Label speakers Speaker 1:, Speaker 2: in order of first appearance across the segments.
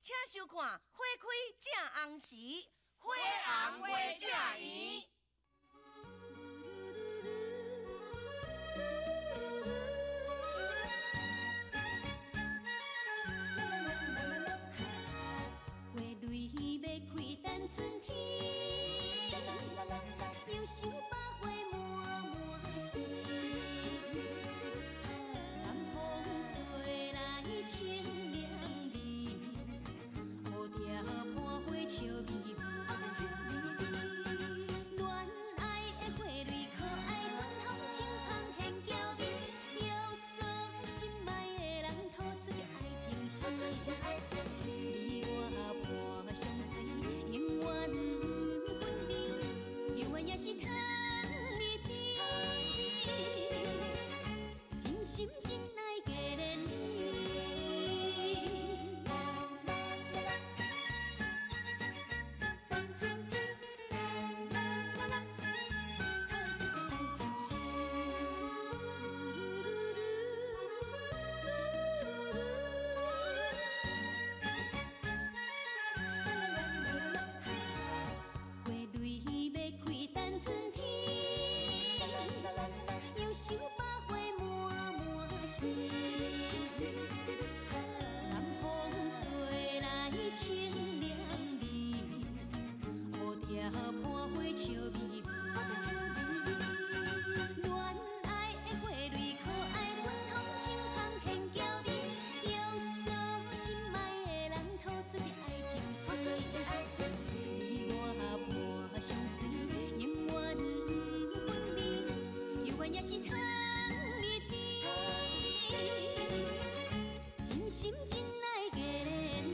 Speaker 1: 请收看《花开正红时》，花红花正圆。
Speaker 2: 花蕊欲开等春天，又想百花满满是。南风吹来清凉味，蝴蝶伴花笑眯眯。恋爱的花蕊可爱，芬芳清芳现娇美，约束心爱的人吐出爱情诗。你我伴相随，永远不分离，犹原也是糖蜜甜。真心真爱加连理。花蕊欲开等春天，又想百花满满是。南风吹来清凉味，蝴蝶伴花笑眯眯。恋爱的花蕊可爱，芬芳清芳现娇美，约束心爱的人吐出爱情诗。你我伴相随，永远不分离，犹原也是糖蜜甜。真心真爱加连理。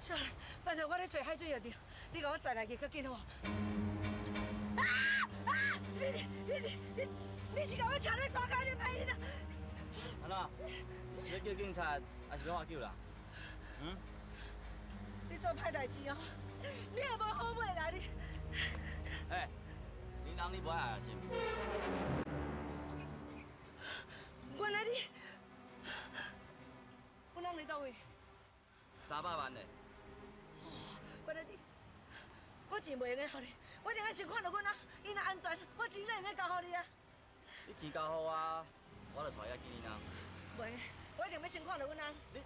Speaker 1: 小兰，拜托我咧揣海水浴场，你共我载来去较紧好无？啊啊！你你你你你是共我车咧刷开，你歹囡仔！
Speaker 3: 安怎？是欲叫警察，还是欲喝酒啦？嗯？
Speaker 1: 你做歹代志哦，你也无好尾啦你！
Speaker 3: 欸，恁翁你无爱啊是？
Speaker 1: 原来你，阮翁伫佗位？300
Speaker 3: 万嘞。
Speaker 1: 原来你，我钱袂用得予你，我一定爱先看著阮翁，伊若安全，我钱才会用得交予你啊。
Speaker 3: 你钱交予我，我就带伊去见恁翁。
Speaker 1: 袂用，我一定欲先看著阮翁。
Speaker 3: 你，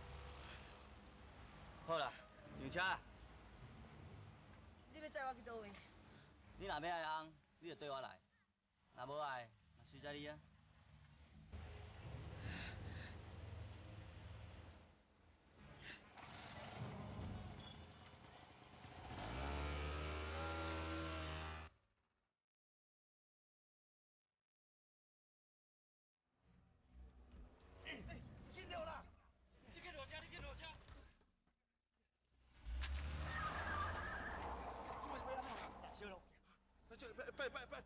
Speaker 3: 好啦，上车。
Speaker 1: 你欲载我去佗位？
Speaker 3: 你若欲爱翁，你就缀我来；若无爱，嘛随在你啊。
Speaker 4: 拜拜拜！
Speaker 1: 啊！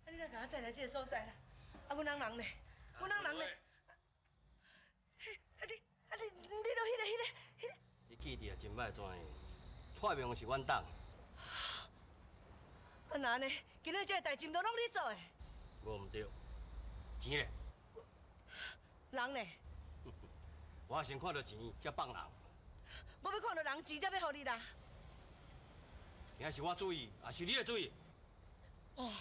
Speaker 1: 你哪共我载来这个所在啦？啊，阮翁人呢？阮翁人呢？啊你啊你你都彼个彼个彼个！
Speaker 5: 你记忆也真歹转，蔡明是阮党。
Speaker 1: 啊那按呢？今日这个代志毋都拢你做的？
Speaker 5: 无毋对，钱咧？
Speaker 1: 人呢？
Speaker 5: 我先看著钱，才放人。
Speaker 1: 无欲看著人，钱才欲予你啦。
Speaker 5: 今是我注意，抑是你的注意？
Speaker 1: 哦，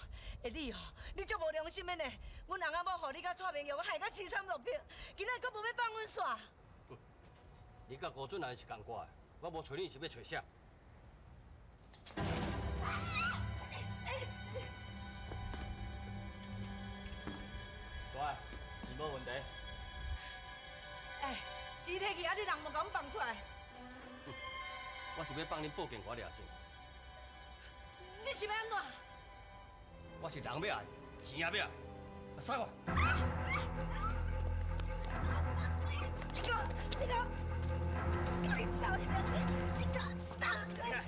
Speaker 1: 欸你哦，你足无良心的呢！阮翁仔某予你佮蔡明玉害甲凄惨落魄，今仔阁无欲放阮煞。
Speaker 5: 你佮吴俊南是仝挂的，我无揣你是欲揣啥？
Speaker 3: 大，钱无问题。
Speaker 1: 欸，钱提去啊！你人无共阮放出来。
Speaker 5: 我是欲放恁报警我掠先。
Speaker 1: 你是欲按怎？
Speaker 5: 我是人欲爱，钱也欲爱，送我。
Speaker 1: 你讲，你讲，叫你走，你你讲，打开。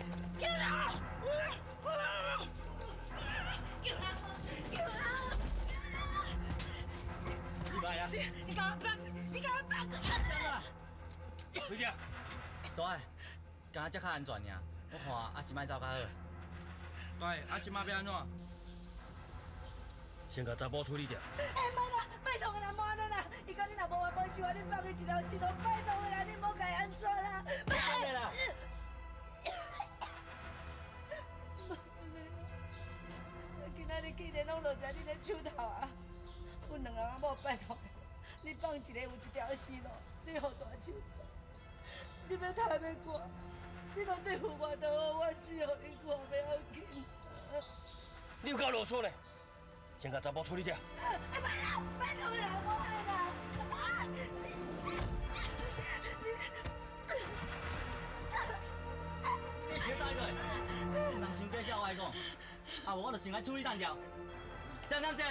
Speaker 3: 大个，敢若这较安全尔，我看还是莫走较好。
Speaker 4: 大个，啊，这马欲按怎？
Speaker 5: 先共查埔处理掉。
Speaker 1: 哎，莫啦，拜托啦，莫按呢啦！伊讲你若无冤无仇啊，你放伊一条生路，拜托啦，你莫共伊按怎啦？
Speaker 3: 拜啦！
Speaker 1: 今仔日既然拢落在你的手头啊，阮两个翁仔某拜托你，你放一个有一条生路，你予大手走。你欲杀欲赶，你拢对付我就好，我死予你看袂要紧。
Speaker 5: 你有够啰嗦嘞！先共查埔处理掉。
Speaker 1: 哎，莫啦，拜托啦，莫啦！啊！
Speaker 3: 你小等落，人伤计较我来讲，啊无我就先来处理单掉。等等者，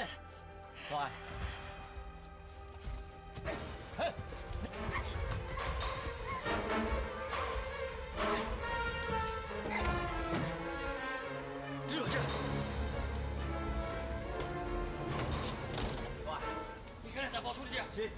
Speaker 3: 过来。
Speaker 5: 嘿。你落这。
Speaker 3: 过来。
Speaker 5: 你赶紧查埔处理掉。
Speaker 3: 是。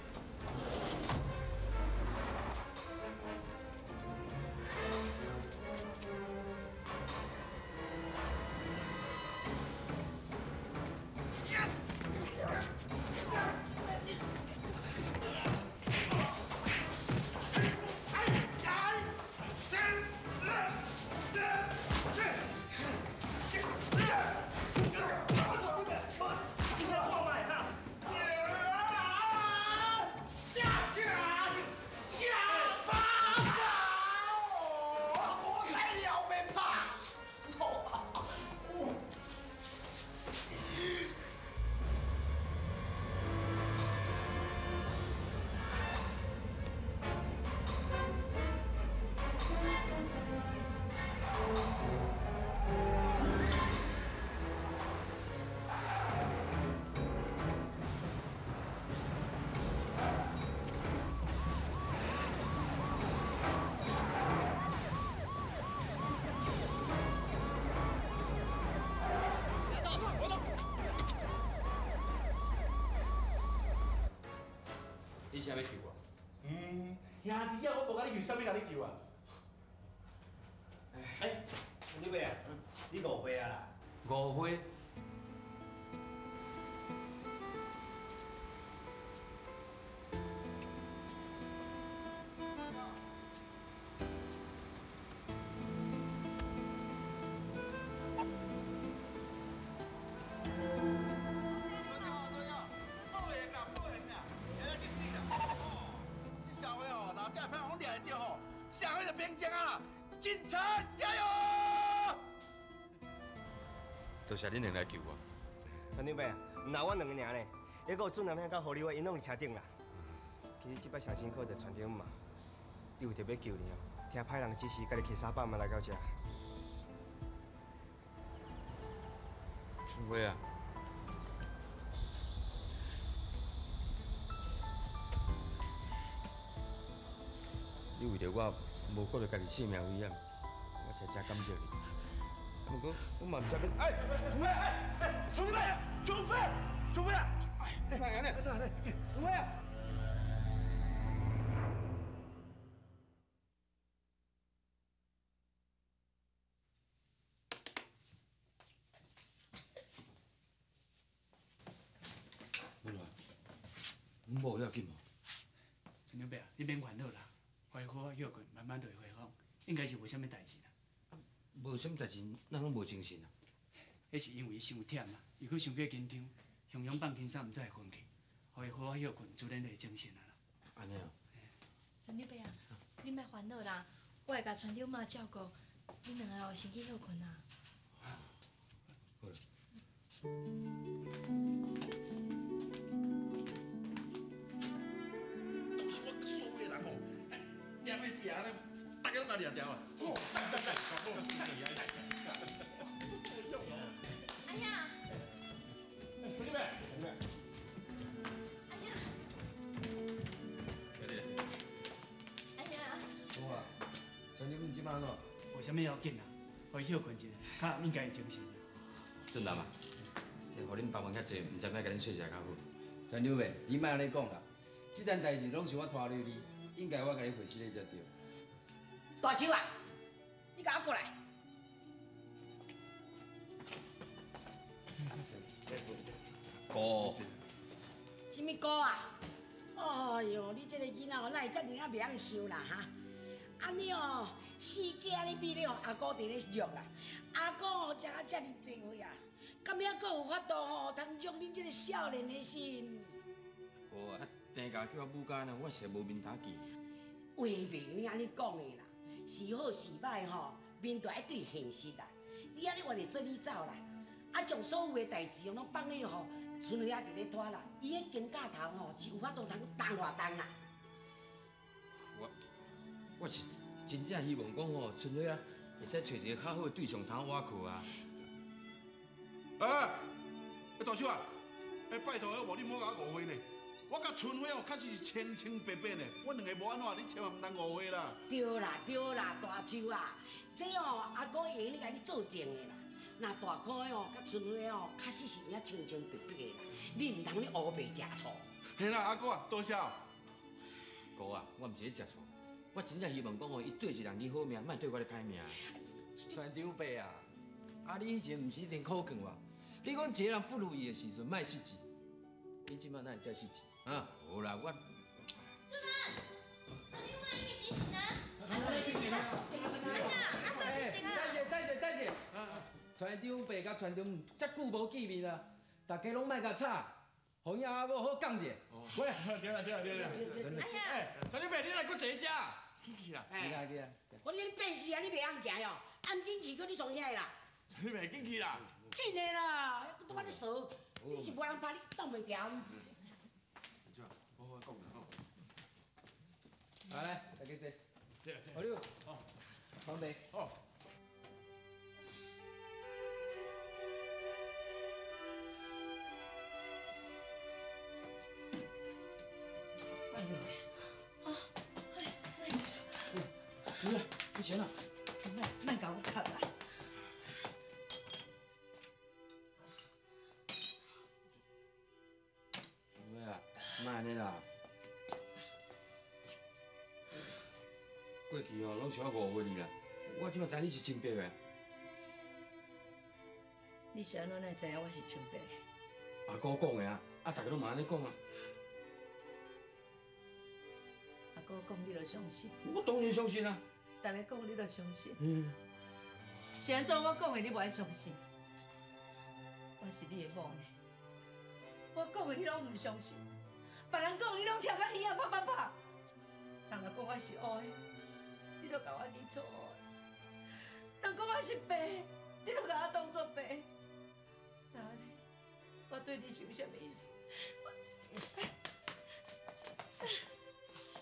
Speaker 4: 你啥欲求我？
Speaker 6: 嗯，兄弟啊，我无共你求，啥物共你求啊？哎，陈长伯啊，你误会啊啦！
Speaker 4: 误会？多谢恁两个来救我。
Speaker 7: 陈长伯，毋但阮两个尔呢，还阁有俊男兄佮何立伟，𪜶拢伫车顶啦。其实这摆上辛苦就船长嘛，伊为著欲救你哦，听派人指示，家己骑300万来到遮。
Speaker 4: 春辉啊，你为著我无顾著家己性命危险，我实在真感激你。不过我嘛毋知欲，
Speaker 6: 哎，春辉，哎，春辉，春辉，春辉啊！哎，哪样呢？哪样呢？春辉啊！
Speaker 4: 文华，阮某要紧无？
Speaker 8: 陈长伯啊，你免烦恼啦，予伊好好歇困，慢慢就会恢复，应该是无啥物代志啦。
Speaker 4: 无啥物代志，哪拢无精神啊？
Speaker 8: 彼是因为伊伤忝啦，伊阁伤过紧张，雄雄放轻松，毋才会昏去。予伊好好歇困，自然就会精神啊啦。
Speaker 4: 按呢哦。
Speaker 9: 陈长伯啊，你莫烦恼啦，我会共船长妈照顾，恁两个哦先去歇困啊。
Speaker 4: 好。
Speaker 6: 当时我所有的人吼，念的定咧，大家拢共掠牢啊！哦，赞赞赞！
Speaker 9: 哎呀！
Speaker 6: 兄弟们，
Speaker 9: 哎呀！哎呀！
Speaker 4: 好啊，船长，你这摆按怎？
Speaker 8: 无啥物要紧啦，予伊歇困一下，较应该会精神。
Speaker 4: 俊男啊，这予恁帮忙遐济，毋知欲共恁说谢较好。船长伯，你莫按呢讲啦，这件代志拢是我拖累你，应该我共你回失礼才对。
Speaker 10: 大手啊，你共我过来。
Speaker 4: 哥，
Speaker 10: 什么哥啊？哎哟，你这个囡仔哦，哪会遮尔仔袂晓受啦哈？按呢哦，四囝安呢比咧哦，阿姑伫咧虐啦。阿姑哦，食啊遮尔济岁啊，敢犹阁有法度吼，通虐恁这个少年的心？
Speaker 4: 哥啊，定家叫我母干啊，我实无面头见。
Speaker 10: 话袂用你按呢讲的啦，是好是歹吼，面对爱对现实啦。你按呢愿意做你走啦，啊，将所有的代志拢放咧吼，春花仔伫咧拖啦，伊彼肩胛头吼是有法度通动偌重啦。
Speaker 4: 我是真正希望讲吼，春花仔会使揣一个较好的对象通倚靠啊。
Speaker 6: 哎，大手啊，哎，拜托，无你莫共我误会呢。我佮春花哦，确实是清清白白呢。阮两个无按怎，你千万毋通误会啦。
Speaker 10: 对啦对啦，大舅啊，这哦阿姑会用咧共你作证的啦。若大哥哦，佮春花哦，确实是有影清清白白的啦，你毋通咧乌白食醋。
Speaker 6: 嘿啦，阿姑啊，多谢。
Speaker 4: 哥啊，我毋是咧食醋，我真正希望讲哦，伊对一人你好命，莫对我咧歹命。
Speaker 11: 船长伯啊，啊你以前毋是一定苦劝我？你讲一个人不如意的时阵，莫失志。你这摆哪会才失志？啊，
Speaker 4: 无啦，我。
Speaker 9: 主任，船长妈已经精神啊！
Speaker 11: 阿嫂精神啊！等者，等者，等者。船长伯佮船长母遮久无见面啊，大家拢莫共吵，予𪜶阿某好讲者。过来。
Speaker 6: 对啦对啦对啦。哎，船长伯，你来阁坐遮。去去啦。
Speaker 11: 起来起来。
Speaker 10: 我你变死啊！你袂晓行哟，按紧去，阁你创啥啦？
Speaker 6: 船长伯，紧去啦。
Speaker 10: 紧的啦，都按呢傻，你是无人拍你挡袂牢。
Speaker 6: 好好讲啦吼。
Speaker 11: 来来，大家坐。
Speaker 6: 坐坐。
Speaker 11: 好了，好，放地。
Speaker 6: 好。
Speaker 1: 哎呦，啊，哎，
Speaker 4: 你来，你先啦。
Speaker 1: 莫莫共我磕啦。
Speaker 4: 春花啊，莫按呢啦。过去哦，拢是我误会你啦。我这马知你是清白的。
Speaker 1: 你是按怎会知影我是清白的？
Speaker 4: 阿姑讲的啊，啊，大家拢嘛按呢讲啊。
Speaker 1: 阿姑讲你就相信？
Speaker 4: 我当然相信啊。
Speaker 1: 大家讲你就相信？
Speaker 4: 嗯。
Speaker 1: 是按怎我讲的你无爱相信？我是你的某呢，我讲的你拢毋相信，别人讲你拢跳到耳仔啪啪啪。人若讲我是乌的，你就共我当做乌的；人讲我是白的，你就共我当做白的。那按呢，我对你是有啥物意思？我。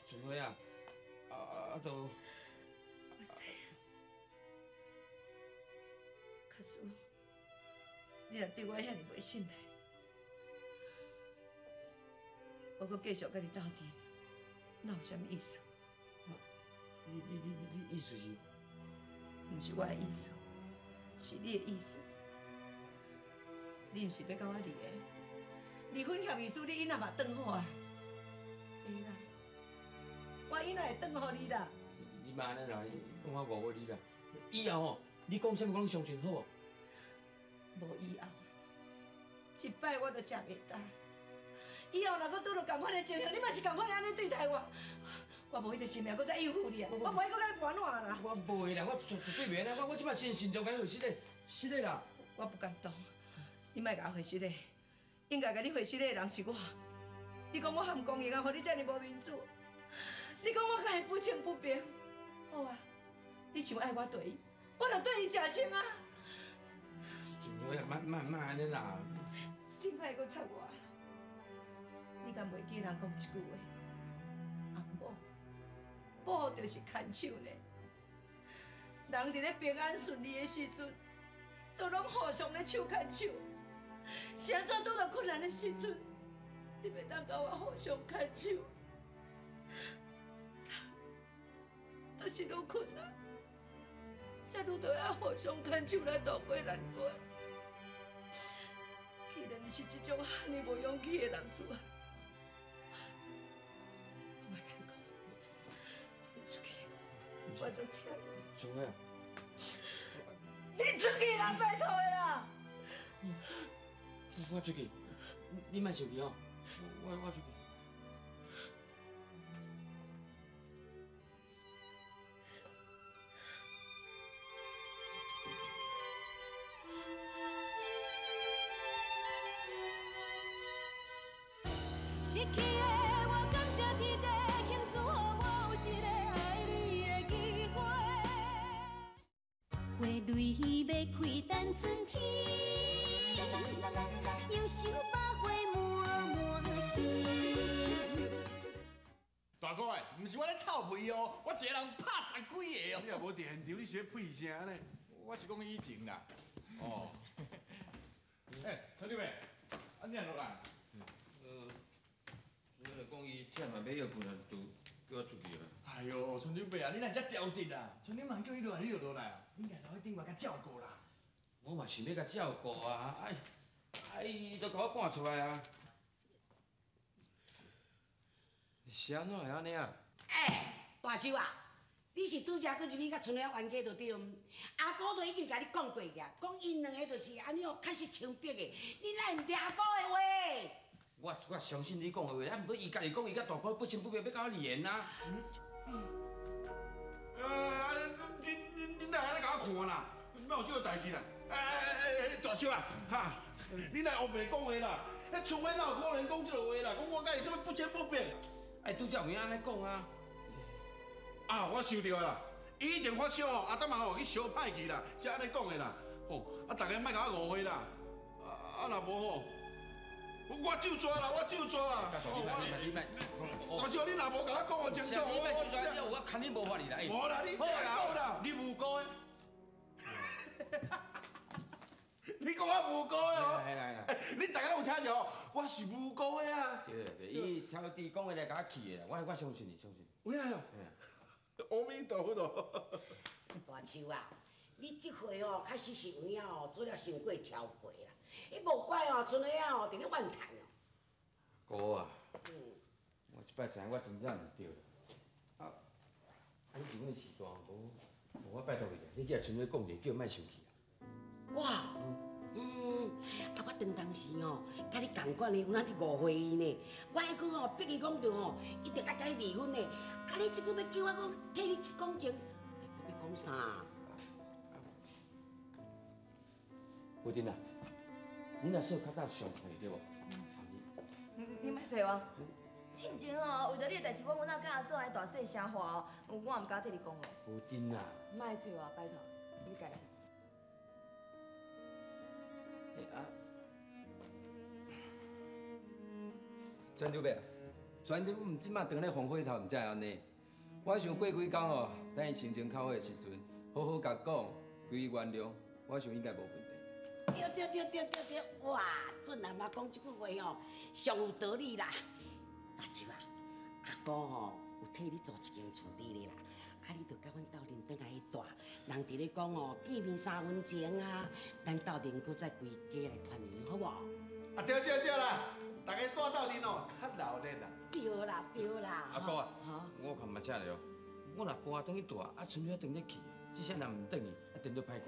Speaker 4: 春花啊，啊都。
Speaker 1: 我知影。可是，你若对我遐尔袂信赖，我阁继续佮你斗阵，那有啥物意思？
Speaker 4: 你意思是？
Speaker 1: 毋是我的意思，是你的意思。你毋是欲佮我离的？离婚协议书你囡仔嘛转好啊？会啦，我囡仔会转予你啦。
Speaker 4: 你莫按呢啦，讲我误会你啦。以后吼，你讲啥物我拢相信好无？
Speaker 1: 无以后，一摆我就食袂焦。以后若阁拄著仝款的情形，你嘛是仝款的按呢对待我，我无彼个心命，阁再应付你啊！我无爱阁共你盘烂啦。
Speaker 4: 我无会啦，我绝对袂按呢。我这摆真慎重共你回失礼，失礼啦。
Speaker 1: 我不敢当，你莫共我回失礼。应该共你回失礼的人是我。你讲我含公营啊，予你遮尔无面子。你讲我共伊不清不白，好啊，你想爱我对伊，我就对伊食清啊。
Speaker 4: 春花啊，莫莫莫按呢啦。
Speaker 1: 你莫阁插我啦！你敢袂记人讲一句话？翁某，某就是牵手呢。人伫咧平安顺利的时阵，都拢互相咧手牵手。是按怎拄著困难的时阵，你袂当共我互相牵手？就是愈困难，才愈著爱互相牵手来渡过难关。既然你是这种遐尔无勇气的男子啊，我莫共你讲，你出去。
Speaker 4: 毋是，
Speaker 1: 我足忝。
Speaker 4: 春花，
Speaker 1: 你出去啦，拜托的啦！
Speaker 4: 我出去，你莫生气哦，我出去。
Speaker 2: 失去的我，感谢天地，倾诉予我有一个爱你的机会。花蕊欲开等春天，杨秀百花满满身。
Speaker 12: 大哥哎，毋是我咧臭屁哦，我一个人拍10几个哦。
Speaker 6: 你也无伫现场，你是咧屁声呢？
Speaker 12: 我是讲以前啦。哦。欸，陈长伯，啊你也落来？
Speaker 4: 我就讲伊忝啊，欲歇睏啊，就叫我出去啊。
Speaker 12: 哎呦，村长伯啊，你哪会遮调直啊？村长妈叫你落来，你就落来啊？应该留喺顶悬共照顾啦。
Speaker 4: 我嘛想欲共照顾啊，哎，伊都共我赶出来啊。是按怎会按呢啊？
Speaker 10: 欸，大舅啊，你是拄才阁入去佮春花冤家就对毋？阿姑都已经共你讲过个，讲𪜶两个就是按呢哦，确实清白的，你哪会毋听阿姑的话？
Speaker 4: 我相信你讲的话，啊，毋过伊家己讲，伊佮大哥不清不白，欲共我离言啊。
Speaker 6: 啊，恁哪会按呢共我看啦？哪有这个代志啦？哎，大叔啊，哈，你哪乌白讲话啦？彼春花哪有可能讲这个话啦？讲我佮伊啥物不清不白？
Speaker 4: 哎，拄才有影按呢讲啊。
Speaker 6: 啊，我想著啦，伊一定发烧吼，阿当嘛吼去烧歹去啦，才按呢讲的啦。吼，啊，大家莫共我误会啦。啊，若无吼，我就抓啦，我就抓啦。
Speaker 4: 你莫，
Speaker 6: 大叔，你若无共我讲清楚，
Speaker 4: 你莫就抓，你有我牵你无法哩啦。
Speaker 6: 无啦，你讲啦，
Speaker 4: 你无辜的。
Speaker 6: 你讲我无辜的哦？你大家拢有听著，我是无辜的啊。
Speaker 4: 对对，伊挑地讲的来共我气的啦，我相信你，相信。
Speaker 6: 有影哦。阿弥陀佛。
Speaker 10: 大树啊，你这回哦，确实是有影哦，做了伤过超过啦。你无怪哦，春花仔哦，伫咧怨叹哦。
Speaker 4: 姑啊，我这摆知影我真正毋对啦。啊，你伫阮时代无，无我拜托你，你去共春花讲者，叫伊莫生气啊。
Speaker 10: 我，啊，我当时哦，佮你仝款的，有哪伫误会伊呢？我彼句哦，逼伊讲著哦，一定爱佮你离婚的。啊，你这句欲叫我讲替你去讲情，我欲讲啥？
Speaker 4: 胡丁啊，你若说较早上会对无？
Speaker 1: 你莫揣我。进前哦，为著你的代志，我阮仔佮阿嫂按呢大细声话哦，我也毋敢替你讲哦。
Speaker 4: 胡丁啊，
Speaker 1: 莫揣我，拜托，你家。
Speaker 4: 啊！
Speaker 11: 船长伯，船长毋这马当咧防火头，毋才会按呢。我想过几工哦，等伊心情较好的时阵，好好共讲，求伊原谅，我想应该无问题。
Speaker 10: 对对对对对对，哇！准阿妈讲这句话哦，上有道理啦。大舅啊，阿姑吼有替你租一间厝伫咧啦，啊，你就佮阮斗阵转来去住。人伫咧讲哦，见面三分情啊，咱斗阵阁再规家来团圆，好无？
Speaker 6: 啊对对对啦，大家住斗阵哦，较热闹啦。
Speaker 10: 对啦对啦。
Speaker 4: 阿姑啊，我看嘛正了，我若搬转去住，啊，春花转咧去，这下若毋转去，啊，颠倒歹看，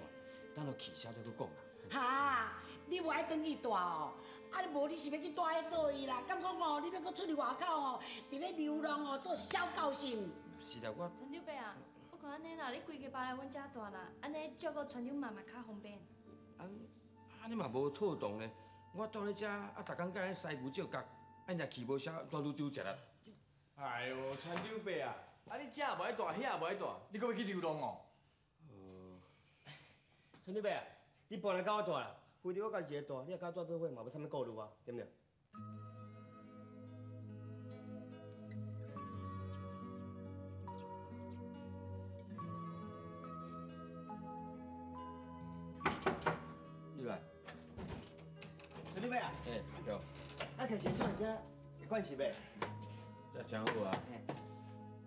Speaker 4: 等落去啥再阁讲啦。
Speaker 10: 哈，你无爱转去住哦？啊，无你是欲去住彼佗位啦？敢讲哦，你欲阁出去外口哦，伫咧流浪哦，做小狗是毋？
Speaker 4: 是啦，我。
Speaker 9: 船长伯啊，我看按呢啦，你规家搬来阮遮住啦，按呢照顾船长妈嘛较方便。
Speaker 4: 按呢嘛无妥当咧，我住咧遮，啊，逐工佮彼师傅照角，啊，若去无啥，愈愈愈食力。
Speaker 12: 哎呦，船长伯啊，啊你这也无爱住，遐也无爱住，你阁欲去流浪哦？
Speaker 7: 船长伯啊，你搬来佮我住啦，非得我家己一个住，你若佮我住做伙嘛无啥物顾虑啊，对毋对？
Speaker 4: 入来。
Speaker 7: 船长伯啊，
Speaker 4: 欸，对。
Speaker 7: 啊，摕钱转遮会关系袂？
Speaker 4: 这真好啊。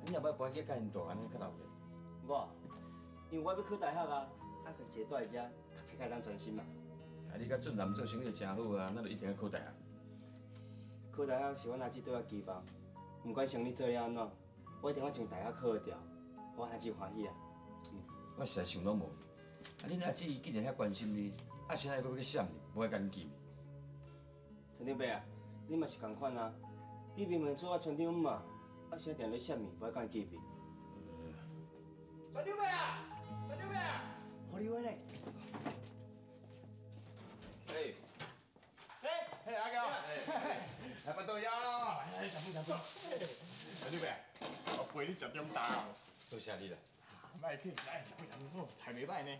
Speaker 4: 你若欲搬去佮𪜶住，按呢较闹热。
Speaker 7: 我，因为我欲考大学啊，啊，家己一个蹛伫遮，读册较会当专心嘛。
Speaker 4: 啊，你佮俊男做生意真好啊，咱就一定欲考大学。
Speaker 7: 考大学是阮阿姊对我期望，不管生意做了按怎，我一定欲将大学考牢，我还真欢喜啊。
Speaker 4: 我实在想拢无，啊，恁阿姊既然遐关心你，啊，啥会阁去闪你，无爱佮恁见面？
Speaker 7: 村长伯啊，你嘛是仝款啊！你明明做我村长嘛，啊，啥定咧闪伊，无爱佮伊见面。
Speaker 12: 村长伯啊，村长伯啊，
Speaker 7: 何立伟咧？
Speaker 4: 哎，
Speaker 12: 哎，嘿，阿强，来巴肚枵咯，来，食饭食饭。村长伯，我陪你食中昼。
Speaker 4: 多谢你啦。
Speaker 12: 莫客气，来食饭食饭，菜袂歹呢。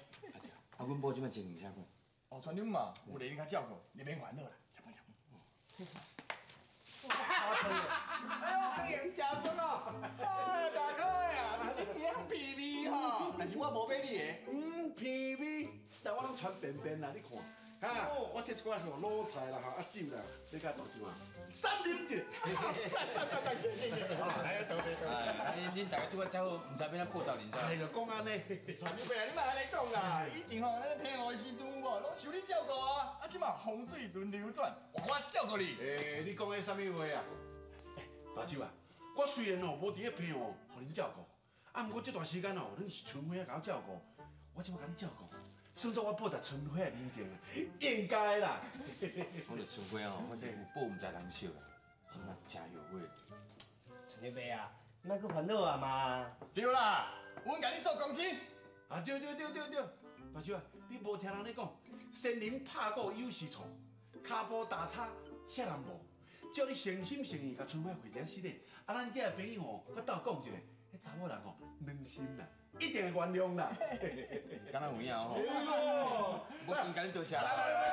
Speaker 4: 啊，阮某这摆情形啥款？
Speaker 12: 哦，村长嘛，有咧恁较照顾，你免烦恼啦，食饭食饭。哎呦，康阳食饭咯！哎，大哥呀，你真正皮味吼，但是我无买你的。
Speaker 6: 嗯，皮味，但我拢穿便便啦，你看。哈，我这一寡吼卤菜啦，吼啊酒啦，你甲大舅啊，三啉者。赞赞赞赞，谢谢。
Speaker 12: 来，多谢多谢。
Speaker 4: 哎，恁大家拄仔才好，毋知欲按怎报答恁。
Speaker 6: 哎呦，讲按呢。
Speaker 12: 船长伯啊，你莫按呢讲啦，以前吼，咱澎湖的时阵有无，拢受你照顾啊。啊，这马风水轮流转，换我照顾你。
Speaker 6: 欸，你讲的啥物话啊？欸，大舅啊，我虽然吼无伫咧澎湖予恁照顾，啊，毋过这段时间哦，恁是春花仔共我照顾，我这马共你照顾。算作我报答春花的人情啊，应该啦。
Speaker 4: 讲到春花哦，我这有宝毋知人惜啦，这马真后悔。
Speaker 7: 陈长伯啊，莫阁烦恼啊嘛。
Speaker 12: 对啦，阮共你做公亲。
Speaker 6: 啊，对对对对对，大舅啊，你无听人咧讲，仙人拍鼓有时错，跤步大差啥人无？只要你诚心诚意共春花回一下失礼，啊，咱遮的朋友吼，阁斗讲一下，彼查某人吼，软心啦。一定会原谅啦。
Speaker 4: 敢若有影吼？我先共你多谢啦。
Speaker 12: 来来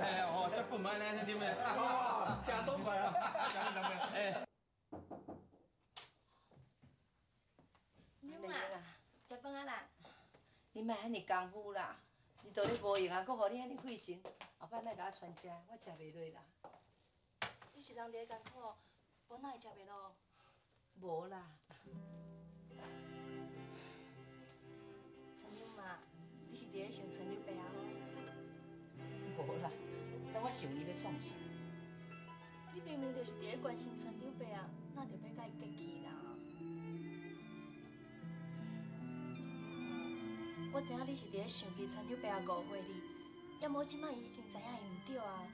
Speaker 4: 哎哦，这久毋按呢，对不对？
Speaker 6: 哦，真爽快啊！
Speaker 4: 哎。
Speaker 9: 娘啊，食饭啊啦！
Speaker 1: 你莫按呢功夫啦，你都咧无闲啊，阁予你按呢费神，后摆莫共我传食，我食袂落啦。
Speaker 9: 你是人伫咧艰苦，无哪会食袂落？
Speaker 1: 无啦。
Speaker 9: 村长妈，你是伫咧想村长伯啊？
Speaker 1: 无啦，当我想伊欲创啥？
Speaker 9: 你明明就是伫咧关心村长伯啊，哪著欲共伊结气啦？我知影你是伫咧生气村长伯啊误会你，也无这摆伊已经知影伊毋对啊。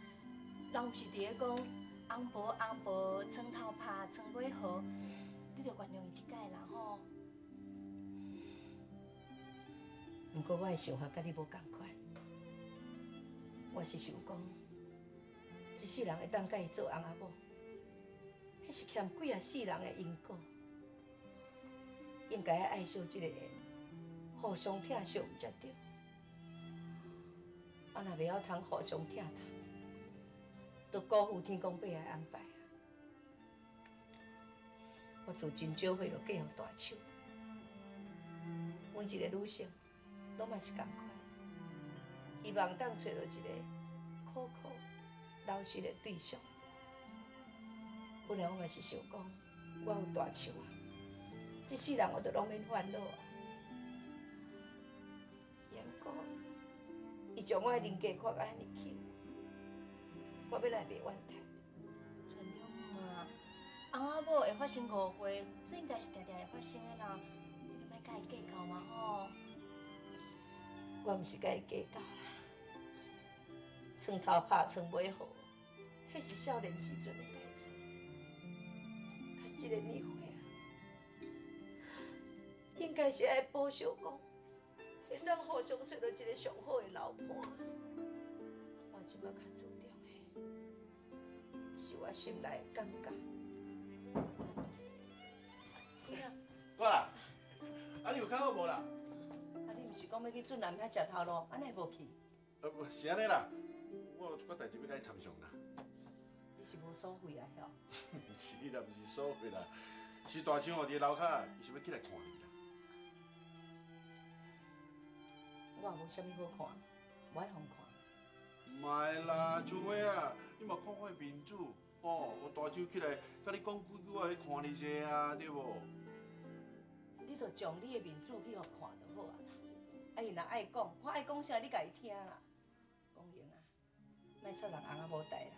Speaker 9: 人毋是伫咧讲翁婆翁婆床头拍床尾和，你著原谅伊一摆啦吼。
Speaker 1: 毋过我的想法佮你无仝款，我是想讲，一世人会当佮伊做翁仔某，彼是欠几仔世人的因果，应该爱惜这个缘，互相疼惜才对。啊，若袂晓通互相疼惜，就辜负天公伯的安排啊！我自真少岁就嫁予大手，每一个女性拢嘛是仝款，希望当揣著一个可靠、老实的对象。本来我嘛是想讲，我有大手啊，这世人我都拢免烦恼啊。不过，伊将我的人格看甲遐尔轻，我欲来袂怨叹。
Speaker 9: 村长嘛，翁仔某会发生误会，这应该是定定会发生的啦。你就莫佮伊计较嘛吼。
Speaker 1: 我毋是佮伊计较啦，床头拍床尾和，彼是少年时阵的代志。到这个年岁啊，应该是爱保守讲，会当互相揣著一个上好的老伴。我这马较注重的，是我心内的感觉。
Speaker 6: 我啦，啊你有较好无啦？
Speaker 1: 啊你毋是讲欲去俊南遐食头路，啊哪会无去？
Speaker 6: 无是按呢啦，我有一寡代志欲共你参详啦。
Speaker 1: 你是无所谓啊，晓？
Speaker 6: 毋是啦，毋是所谓啦，是大象哦，伫楼跤，伊想欲起来看你啦。
Speaker 1: 我也无啥物好看，无爱予看。
Speaker 6: 毋爱啦，春花啊，你嘛看我的面子，吼，我大手起来，佮你讲几句话，去看你者啊，对无？
Speaker 1: 你就将你的面子去予看就好啊啦。啊，伊若爱讲，看爱讲啥，你共伊听啦。讲闲啊，莫插人翁仔某代啦。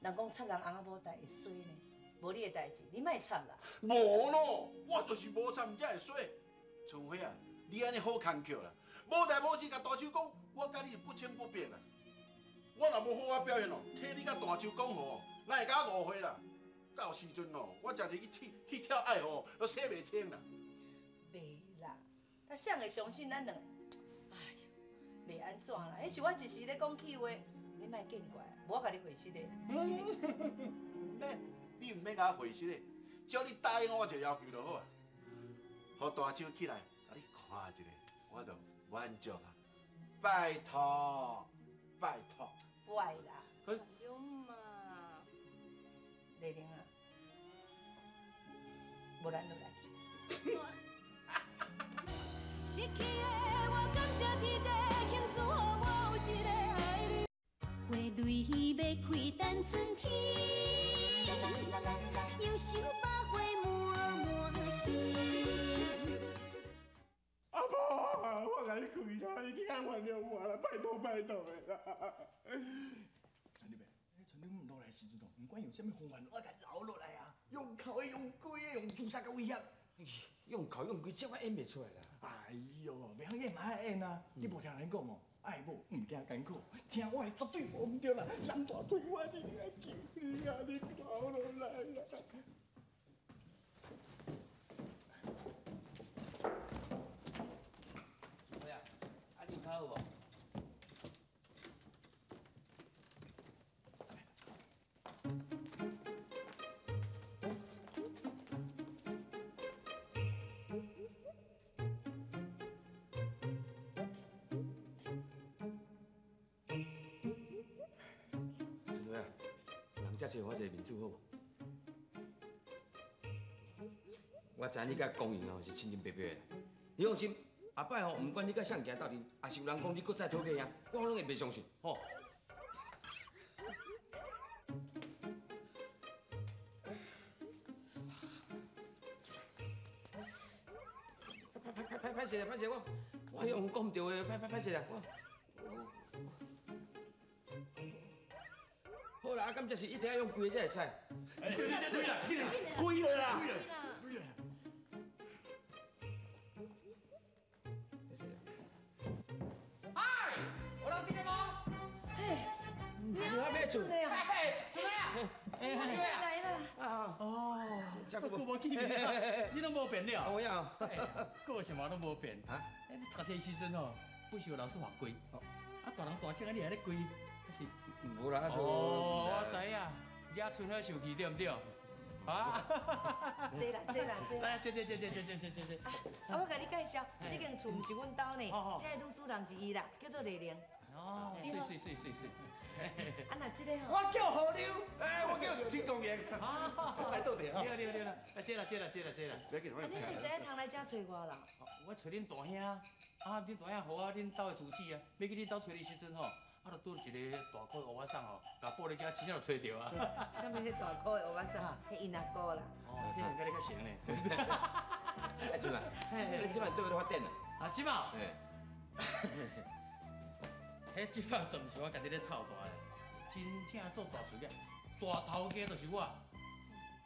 Speaker 1: 人讲插人翁仔某代会衰呢，无你的代志，你莫插啦。
Speaker 6: 无咯，我就是无插，才会衰。春花啊，你按呢好工课啦，无代无志共大手讲，我佮你是不清不白啦。我若无好好表现哦，替你佮大手讲吼，哪会佮我误会啦？到时阵哦，我食一去去跳爱河，都洗袂清啦。
Speaker 1: 袂啦，他谁会相信咱两个？哎呦，袂按怎啦，彼是我一时咧讲气话，你莫见怪，无我共你回释的。
Speaker 6: 毋免，你毋免共我回释的，只要你答应我一个要求就好啊。予大手起来，共你看一下，我就满足啊！拜托，拜托。
Speaker 1: 不爱啦。
Speaker 9: 船长嘛，
Speaker 1: 丽玲啊，无咱落来去。
Speaker 2: 失去的我感谢天地，幸事予我有一个爱你。花蕊欲开等春天，犹想百花满满心。
Speaker 12: 阿婆，我共你跪啦，你去爱原谅我啦，拜托拜托的啦。陈立白，船长落来时阵哦，不管用啥物方法，我共留落来啊，用哭的，用跪的，用自杀佮威胁。
Speaker 4: 用哭用跪，这我演袂出来啦。
Speaker 12: 哎哟，袂晓演嘛爱演啊！你无听人讲哦，爱某毋惊艰苦，听我的绝对无毋对啦。人大嘴我你来求你啊，你留落来啦。
Speaker 4: 对啊，啊你有较好无？人遮济，我一个面子好无？我知影你佮江莹吼是清清白白的，你放心，后摆吼，不管你佮谁行斗阵，也是有人讲你阁再讨价，我拢会袂相信，吼。歹歹歹势啦，歹势，我用讲毋对话，歹歹歹势啦，我。好啦，啊，敢这是一定要用规的才会使？
Speaker 12: 对对对对啦，规了啦，规了。
Speaker 8: 嗨，有人伫咧无？
Speaker 1: 嘿，
Speaker 4: 你还没出
Speaker 1: 来啊？
Speaker 8: 嘿，出来啊！出来
Speaker 1: 来啦！
Speaker 4: 啊
Speaker 8: 哦，这久无见面，你拢无变了？
Speaker 4: 有影。
Speaker 8: 个性嘛拢无变。啊？你读册时阵吼，不是有老师罚跪？啊，大人大只啊，你还咧跪？是。
Speaker 4: 无啦，
Speaker 8: 哦，我知影，惹春花生气对毋对？啊！
Speaker 1: 坐啦，坐啦，坐。
Speaker 8: 来，坐坐坐坐坐坐坐坐。
Speaker 1: 啊，我共你介绍，这间厝毋是阮兜呢，这个女主人是伊啦，叫做丽玲。
Speaker 8: 哦，是是是是是。
Speaker 1: 啊，那这个
Speaker 12: 吼，我叫何溜，哎，我叫陈公爷。来倒茶。
Speaker 8: 对对对啦，啊，坐啦坐啦坐啦坐啦。
Speaker 1: 啊，你是知影通来遮揣我啦？
Speaker 8: 我揣恁大兄，啊，恁大兄予我恁兜的住址啊，欲去恁兜揣你时阵吼。啊，就拄一个大块乌仔送吼，共玻璃遮真正就揣著啊！
Speaker 1: 啥物？彼大块的乌仔送？彼𪜶阿姑啦。
Speaker 8: 哦，彼人佮你较熟呢。
Speaker 4: 哎，这摆，你这摆对咧发展啊？
Speaker 8: 啊，这摆。嘿。彼这摆就毋是我家己咧操大的，真正做大事业，大头家就是我。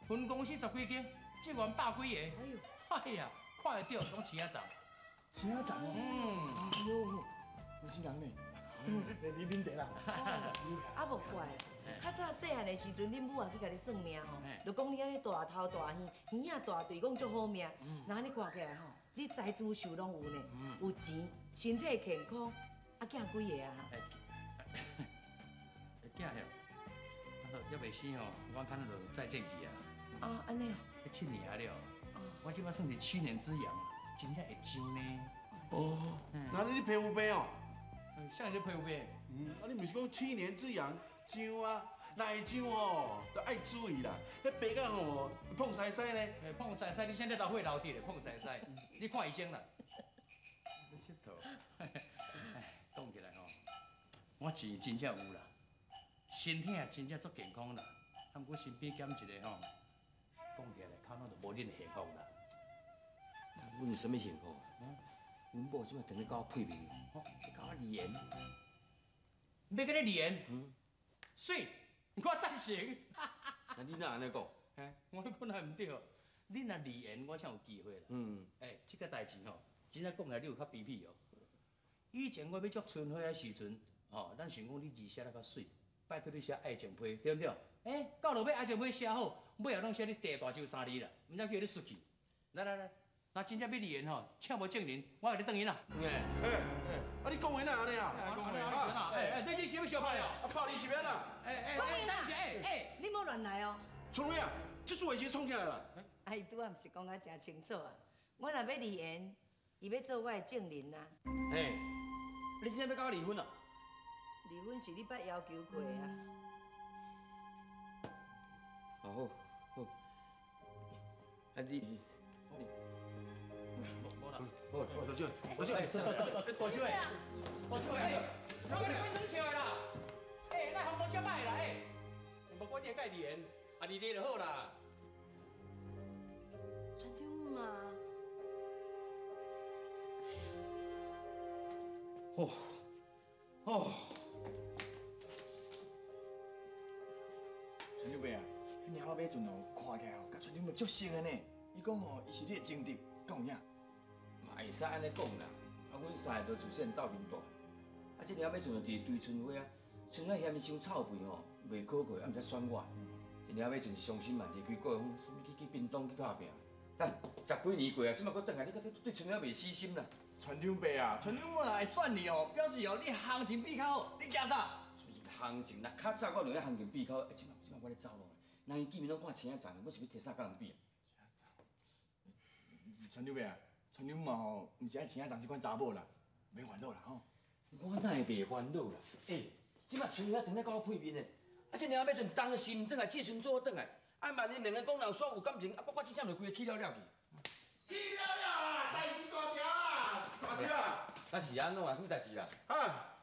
Speaker 8: 分公司十几间，职员百几个。哎呦。哎呀，看会著拢青仔站。
Speaker 12: 青仔站哦。嗯。哎呦，有钱人呢。你啉茶啦。
Speaker 1: 啊，无怪，较早细汉的时阵，恁母也去共你算命吼，就讲你按呢大头大耳，耳仔大对，讲足好命。那按呢看起来吼，你财资寿拢有呢，有钱，身体健康，啊，囝几个啊？
Speaker 8: 囝哟，啊，犹未生吼，我看就再见去啊。
Speaker 1: 啊，按呢哦。
Speaker 8: 7年啊了，我这摆算是7年之痒，真正会痒呢。
Speaker 6: 哦，那你皮肤病哦？
Speaker 8: 啥人皮肤病？
Speaker 6: 嗯，啊，你毋是讲7年之痒痒啊？若会痒吼，就爱注意啦。彼白甲吼碰西西呢？
Speaker 8: 碰西西，你现在流血流滴咧，碰西西，你看医生啦。你𨑨迌，哎，讲起来吼，我钱真正有啦，身体也真正足健康啦。啊，毋过身边兼一个吼，讲起来较咱就无恁幸福啦。
Speaker 4: 阮有啥物幸福？阮某这摆当咧佮我配面，佮我离言。
Speaker 8: 欲佮你离言？嗯。媠。我赞成。
Speaker 4: 那你哪按呢讲？
Speaker 8: 嘿，我讲哪毋对？你若离言，我才有机会啦。
Speaker 4: 嗯。
Speaker 8: 欸，这个代志吼，真正讲起来你有较卑鄙哦。以前我欲祝春花的时阵，吼，咱想讲你字写得较媠，拜托你写爱情批，对毋对？欸，到落尾爱情批写好，尾后拢写你地大洲三字啦，毋知叫你失去。来来来，若真正欲离言吼，请无证人，我予你转去啦。
Speaker 6: 欸欸，啊你讲话哪按呢啊？
Speaker 8: 讲话啊！欸欸，你这是欲相拍哦？
Speaker 6: 啊，拍你是欲按怎？
Speaker 8: 欸欸欸，等下，欸欸，
Speaker 1: 你莫乱来哦。
Speaker 6: 春花啊，这次话是创啥啦？
Speaker 1: 啊，伊拄仔毋是讲甲诚清楚啊？我若欲离言，伊欲做我的证人啊。
Speaker 4: 嘿，你真正欲佮我离婚啊？
Speaker 1: 离婚是你捌要求过的啊。
Speaker 4: 哦好，好，啊你，
Speaker 8: 无啦，
Speaker 4: 无，
Speaker 6: 大少，大少，
Speaker 8: 大少的，大少的，我共你鬼耍笑的啦！欸，咱风度遮歹啦，欸，无管你会佮离言，啊离离就好啦。
Speaker 9: 船长嘛，
Speaker 4: 哦，哦。
Speaker 12: 船长伯啊，彼猫仔马阵哦，看起来哦，佮船长伯足熟的呢。伊讲吼，伊是你的情敌，敢有影？
Speaker 4: 嘛会使按呢讲啦。啊，阮三个都自细汉斗面大，啊，这猫仔马阵就伫追春花啊，春花嫌伊伤臭屁吼，袂可过，啊，毋才选我。这猫仔马阵是伤心嘛，离开故乡，啥物去屏东去拍拚。等十几年过啊，这马阁转来，你阁对春花袂死心啦？
Speaker 12: 船长伯啊，船长我若会选你哦，表示哦你行情比较好，你惊啥？
Speaker 4: 行情若较早我就咧行情比较好，欸，这马我咧走路，人伊见面拢看青仔长，我是欲提啥佮人比啊？
Speaker 12: 船长伯啊，船长嘛吼，毋是爱青仔长这款查某啦，免烦恼啦吼。
Speaker 4: 我哪会袂烦恼啦？欸，这马春花当咧佮我配面的，啊，这猫仔马阵当时毋转来，这时阵做转来，啊，万一两个讲人煞有感情，啊，我真正就规个气了了去。
Speaker 6: 气了了啊！代志大条啊！大少啊！
Speaker 4: 啊是按怎啊？什么代志啦？
Speaker 6: 啊，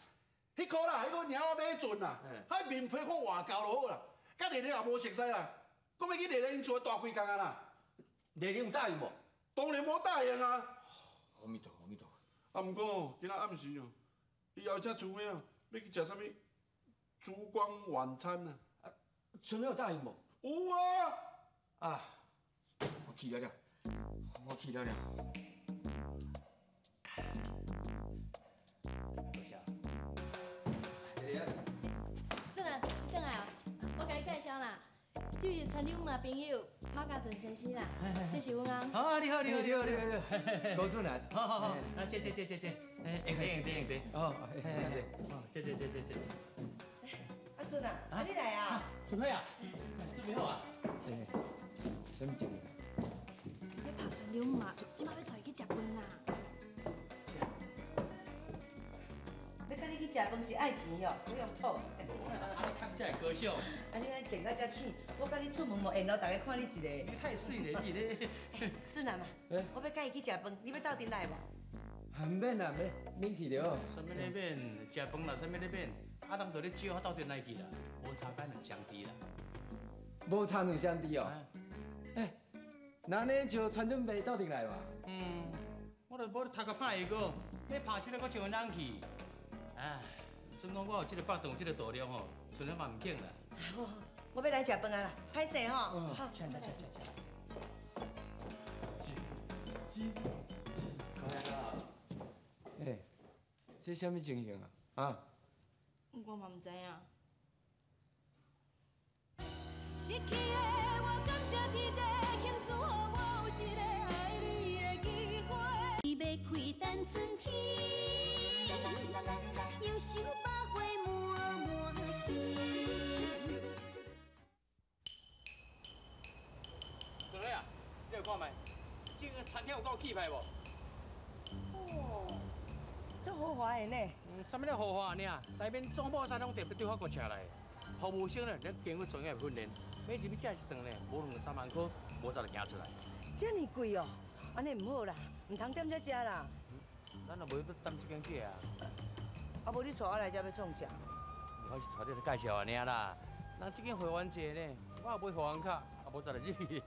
Speaker 6: 彼个啦，彼个猫仔马阵啦，彼面皮看外厚就好啦，佮丽丽也无熟似啦，讲欲去丽丽𪜶厝蹛几工啊啦？
Speaker 4: 丽丽有答应无？
Speaker 6: 当然无答应啊！
Speaker 4: 阿弥陀佛，阿弥陀佛。
Speaker 6: 啊，毋过今仔暗时哦，伊邀请春花啊，欲去食啥物烛光晚餐啊？
Speaker 4: 啊，春花有答应无？
Speaker 6: 有啊！
Speaker 4: 啊，我去了了，我去了了。
Speaker 8: 多谢。
Speaker 9: 俊啊，你转来哦，我共你介绍啦，这是船长的朋友马家俊先生啦，这是阮翁。
Speaker 8: 好，你好，你好，你好，你好，你好，
Speaker 11: 高俊南。
Speaker 8: 好好好，啊，坐坐坐坐坐，哎，用得用得用得。
Speaker 11: 哦，请坐。
Speaker 8: 哦，坐坐坐坐坐。
Speaker 1: 阿俊啊，啊你来啊？
Speaker 8: 春花啊，准备好啊？
Speaker 11: 欸，啥物情？
Speaker 9: 欲拍船长嘛，这马欲带伊去食饭啦。
Speaker 1: 欲佮你去食饭是爱钱哦，不用讨。
Speaker 8: 啊，你看这会高尚。
Speaker 1: 啊，你按呢穿甲遮醒，我佮你出门无缘路，逐家看你一个。
Speaker 8: 你太媠咧，你咧。
Speaker 1: 俊男啊，我欲佮伊去食饭，你欲斗阵来无？
Speaker 11: 啊，毋免啦，免免去就好。
Speaker 8: 啥物咧免？食饭啦，啥物咧免？啊，人就咧招我斗阵来去啦，无差甲两相挃啦。
Speaker 11: 无差两相挃哦。欸，那按呢就传长辈斗阵来嘛。
Speaker 8: 嗯，我著无头壳歹个，欲拍起来阁招人去。哎，准讲我有这个腹肠，有这个度量吼，春花嘛毋肯啦。
Speaker 1: 好，我欲来食饭啊啦，歹势吼。好，
Speaker 8: 请请请请请。
Speaker 11: 这，欸，这啥物情形啊？啊？
Speaker 9: 我嘛毋知影。
Speaker 2: 失去的我感谢天地，庆赐予我有一个爱你的机会。欲开等春天，又想百花满满心。
Speaker 8: 春花啊，你有看觅？这个餐厅有够气派无？
Speaker 1: 哦，足豪华的呢。
Speaker 8: 啥物咧豪华尔？内面总部啥拢特别对法国请来的，服务生呢，咧经过专业训练，欲入去食一顿呢，无两三万箍，无早就行出来。
Speaker 1: 遮尔贵哦，按呢毋好啦，毋通踮遮食啦。
Speaker 8: 咱也无欲踮这间去啊。
Speaker 1: 啊，无你带我来遮欲创啥？
Speaker 8: 我是带你来介绍尔啦。人这间会员制呢，我也买会员卡，也无早就入去。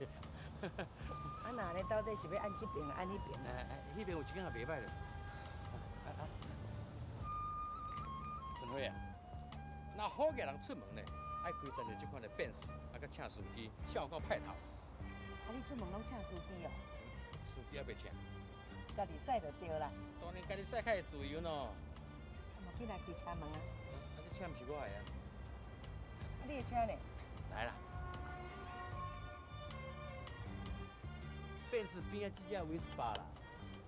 Speaker 1: 啊，那呢，到底是欲按这边，按彼边？
Speaker 8: 哎哎，彼边有一间也袂䆀咧。春花啊，若好额人出门呢，愛開真濟這款的變數，啊，閣請司機，效果歹頭。
Speaker 1: 啊，你出門攏請司機哦？
Speaker 8: 司機猶袂請。
Speaker 1: 家己駛就對啦。
Speaker 8: 當然家己駛較會自由咯。
Speaker 1: 啊，無緊來開車門啊。
Speaker 8: 啊，這車毋是我的啊。
Speaker 1: 啊，你的車呢？
Speaker 8: 來啦。變是邊仔這隻威斯巴啦，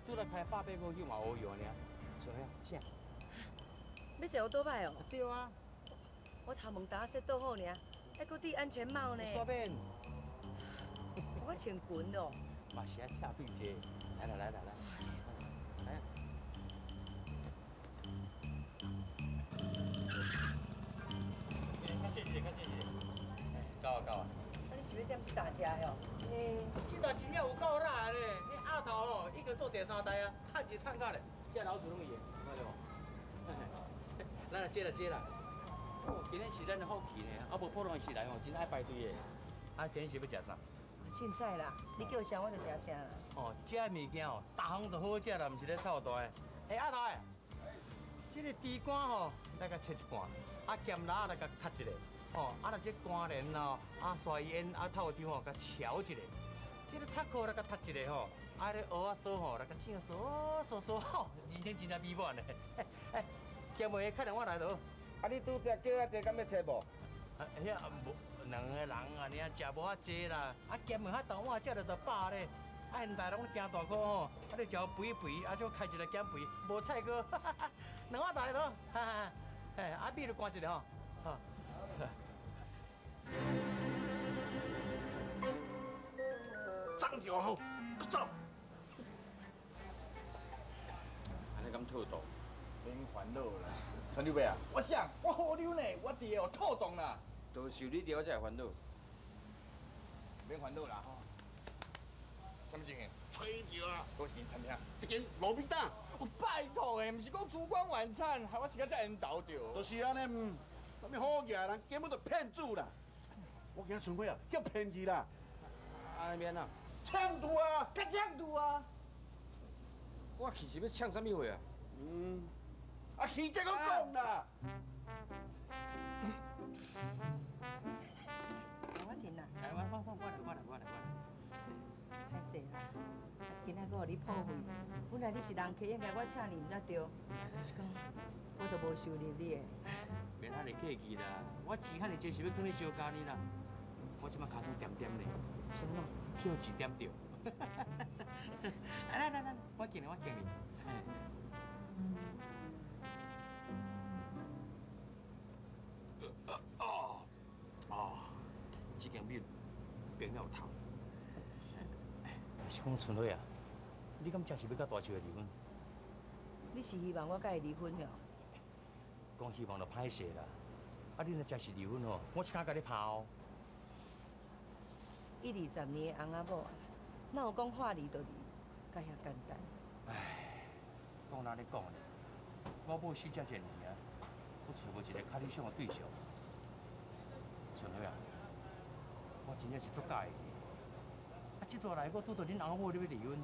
Speaker 8: 拄來開800公里嘛烏油爾，像遐請。
Speaker 1: 欲坐歐多擺哦？
Speaker 8: 對啊。
Speaker 1: 我頭毛焦洗倒好爾，還閣戴安全帽呢。
Speaker 8: 煞免。
Speaker 1: 我穿裙哦。
Speaker 8: 嘛是愛拆對坐，來啦來啦來。來。較細一個，較細一個。夠啊夠啊。
Speaker 1: 啊，你是欲點這大隻的哦？
Speaker 8: 欸，這台真正有夠辣的咧！彼鴨頭哦，已經做第三代啊，趁錢趁到咧，這老鼠攏伊的，看著無？來啦，坐啦坐啦。哦，今日是咱的福氣呢，啊無普通時來吼，真愛排隊的。啊，今日是欲食啥？
Speaker 1: 凊彩啦，你叫啥我就食啥啦。
Speaker 8: 哦，這物件哦，逐項都好食啦，毋是咧臭大的。欸，鴨頭的，這個豬肝吼，來共切一半，啊鹹辣來共切一個。哦，啊，若這肝仁哦，啊沙煙啊透抽吼，共炒一下，這个塔壳來共踢一下吼，啊，咧蚵仔酥吼來共唱酥酥酥吼，人生真正美滿嘞。哎，咸糜的客人我來就好。
Speaker 11: 啊，你拄才叫遐濟，敢欲切無？
Speaker 8: 啊，遐無兩个人啊，爾食無遐濟啦。啊，咸糜較大碗食著就飽咧。啊，現代攏驚大箍吼，啊，你食肥肥，啊，少開一个減肥，無菜哥，兩碗大个好，哈哈，嘿，啊，米就乾一个吼，好。
Speaker 6: 涨掉吼，閣走。
Speaker 4: 按呢敢套動？
Speaker 12: 免烦恼啦，传长伯啊，我想我好溜呢，我伫个套動啦。
Speaker 4: 就是你伫，我才会烦恼。
Speaker 12: 免烦恼啦吼。啥物情形？
Speaker 6: 吹著啊！
Speaker 12: 佫一间餐厅，
Speaker 6: 一间路边摊。
Speaker 12: 我拜托的，毋是讲烛光晚餐，害我饲甲遮缘投著。
Speaker 6: 就是按呢，啥物好额的人根本就骗子啦！我今春花啊，叫骗去啦。
Speaker 4: 按呢免啊？
Speaker 6: 抢渡啊！
Speaker 12: 较抢渡啊！
Speaker 4: 我去是欲抢啥物货啊？
Speaker 6: 嗯。啊，去才阁讲啦。
Speaker 1: 我停啦。
Speaker 8: 哎，我我我我来我来我来我来。
Speaker 1: 歹势啦，今仔阁予你破费。本来你是人客，应该我请你毋才对。是讲，我都无收入你的。
Speaker 8: 免遐尼客气啦，我钱遐尼济是欲囥咧烧咖喱啦。我这摆尻川恬恬咧。
Speaker 1: 什么？
Speaker 8: 去予钱点著。来来来，我敬你，我敬你。哦哦，这间米冰了有透。是讲春花啊，你敢真是欲佮大树离婚？
Speaker 1: 你是希望我佮伊离婚哟？
Speaker 8: 讲希望就歹势啦。啊，你若真是离婚吼，我一工共你拍哦。
Speaker 1: 一二十年的翁仔某啊，哪有讲话离就离，佮遐简单？
Speaker 8: 唉，讲哪咧讲咧，我某死遮济年啊，阁揣无一个较理想的对象。春花啊，我真正是足佮意你。啊，这阵来我拄著恁翁某咧欲离婚，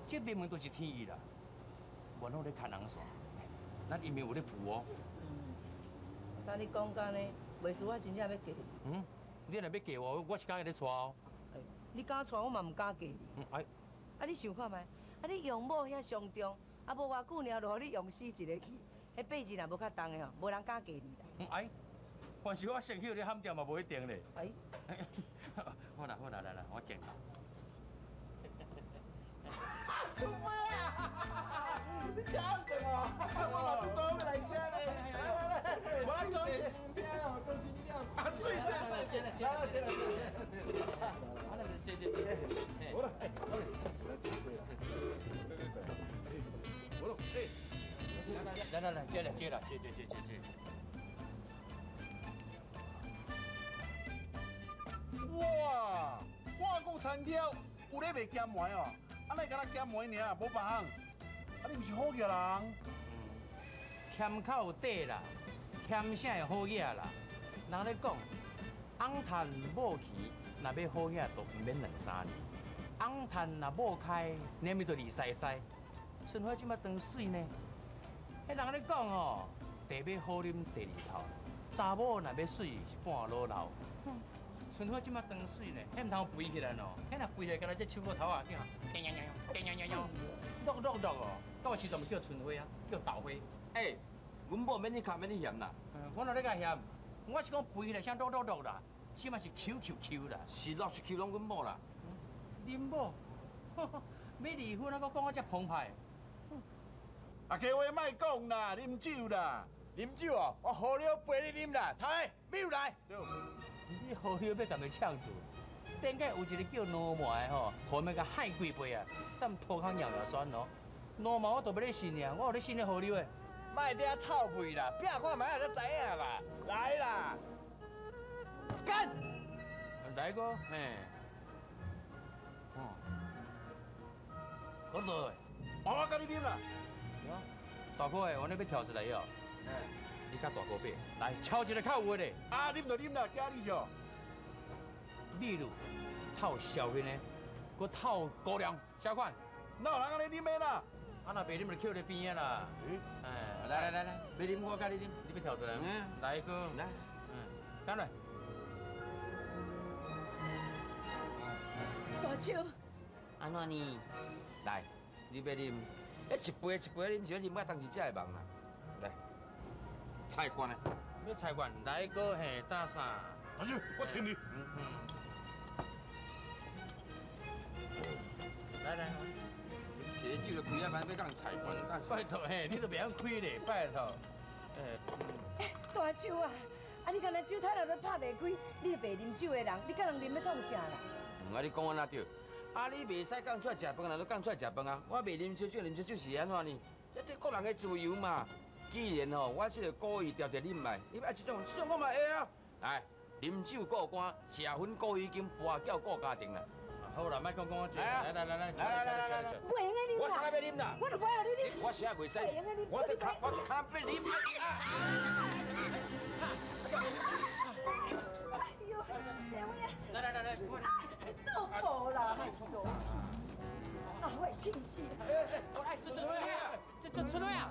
Speaker 8: 这明明就是天意啦，无拢咧牵红线，咱姻缘有咧浮哦。
Speaker 1: 嗯，当你讲到呢，袂输我真正欲嫁你。
Speaker 8: 嗯，你若欲嫁我，我是敢会咧娶哦。
Speaker 1: 你敢娶，我嘛毋敢嫁你。
Speaker 8: 嗯，哎。
Speaker 1: 啊，你想看觅？啊，你养某遐伤重，啊，无偌久尔就予你用死一个去，彼八字若无较重的吼，无人敢嫁你啦。
Speaker 8: 嗯，哎，凡是我先去予你喊掉嘛，无一定咧。
Speaker 1: 哎。
Speaker 8: 好啦好啦，来来，我敬你。
Speaker 6: 春花啊！你食暗顿哦？我嘛拄倒欲来食咧。来来来，我来做一下。啊，水水水，来来来来
Speaker 8: 来，来来来，
Speaker 6: 好啦，哎，来这过啦，好了，哎，
Speaker 8: 来来来，接来接来，接接接接接。
Speaker 6: 哇，外国餐厅有咧卖咸糜哦，啊，哪会干焦咸糜尔，无别项？啊，你毋是好额人？
Speaker 8: 俭较有底啦，俭啥会好额啦？人咧讲，翁趁某去，若欲好额，就毋免两三年；翁趁若某开，连咪就二西西。春花这摆当媠呢？彼人咧讲吼，茶欲好啉第二泡，查某若欲媠是半老老。春花这马当媠呢，彼毋通肥起来喏，彼若肥起来，敢若这手骨头啊，叫呀呀呀呀呀呀呀，落落落哦。到时阵咪叫春花啊，叫豆花。
Speaker 4: 欸，阮某免你卡，免你嫌啦。
Speaker 8: 我哪咧共嫌？我是讲肥起来啥落落落啦，这马是 Q Q Q 啦。
Speaker 4: 是落是 Q 拢阮某啦。
Speaker 8: 恁某，要离婚啊，阁讲啊遮澎湃。
Speaker 6: 啊，计话莫讲啦，啉酒啦，
Speaker 12: 啉酒哦，我好料陪你啉啦，头家，米来。
Speaker 8: 你好料欲共伊呛住，顶摆有一个叫罗麻的吼，后面共害几倍啊，等涂骹尿尿酸咯。罗麻我都欲咧信尔，我有咧信咧好料的。
Speaker 12: 莫伫遐臭屁啦，拼看觅才知影啦。来啦，干！
Speaker 8: 来个，嘿，哦，好落。
Speaker 6: 我共你啉啦。
Speaker 8: 大哥的，我咧欲跳出来哦。你佮大哥比，来敲一个较有的。
Speaker 6: 啊，啉就啉啦，加你哦。
Speaker 8: 秘鲁透小片的，阁透高粱，啥款？
Speaker 6: 哪有人按呢啉的啦？
Speaker 8: 啊，若袂啉就扣咧边仔啦。哎，
Speaker 4: 来来来来，欲啉我佮你啉，
Speaker 8: 你欲跳出来？来哥，
Speaker 4: 来，
Speaker 8: 干来。
Speaker 1: 大手。
Speaker 4: 按怎呢？来，你欲啉？一杯一杯啉，是啉到当时才会忘啦。来，菜罐的，
Speaker 8: 欲菜罐来个嘿，打啥？
Speaker 6: 大手，我听你。
Speaker 8: 来来，
Speaker 4: 一个酒就开啊，反正欲讲菜罐。
Speaker 8: 拜托嘿，你都袂晓开咧，拜托。
Speaker 1: 大手啊，啊你敢若酒摊头都拍袂开，你是袂啉酒的人，你佮人啉欲创啥啦？
Speaker 4: 啊，你讲安怎对？啊！你袂使讲出来食饭，人都讲出来食饭啊！我袂啉烧酒，啉烧酒是按怎呢？这对个人的自由嘛。既然吼，我这个故意调调你毋爱，你爱这种，这种我嘛会啊。来，啉酒过关，食薰顾衣襟，跋筊顾家庭啦。
Speaker 8: 好啦，莫讲讲我这，来来来来
Speaker 4: 来来来来来，
Speaker 1: 袂用的啉啦！
Speaker 4: 我较欲啉啦！
Speaker 1: 我就不爱予你啉。
Speaker 4: 我实在袂使，我得较我较欲啉啊！
Speaker 1: 哎呦，啥物啊？
Speaker 8: 来来来来，
Speaker 1: 倒无啦！啊，我会气死！
Speaker 8: 哎，这这这这出来啊！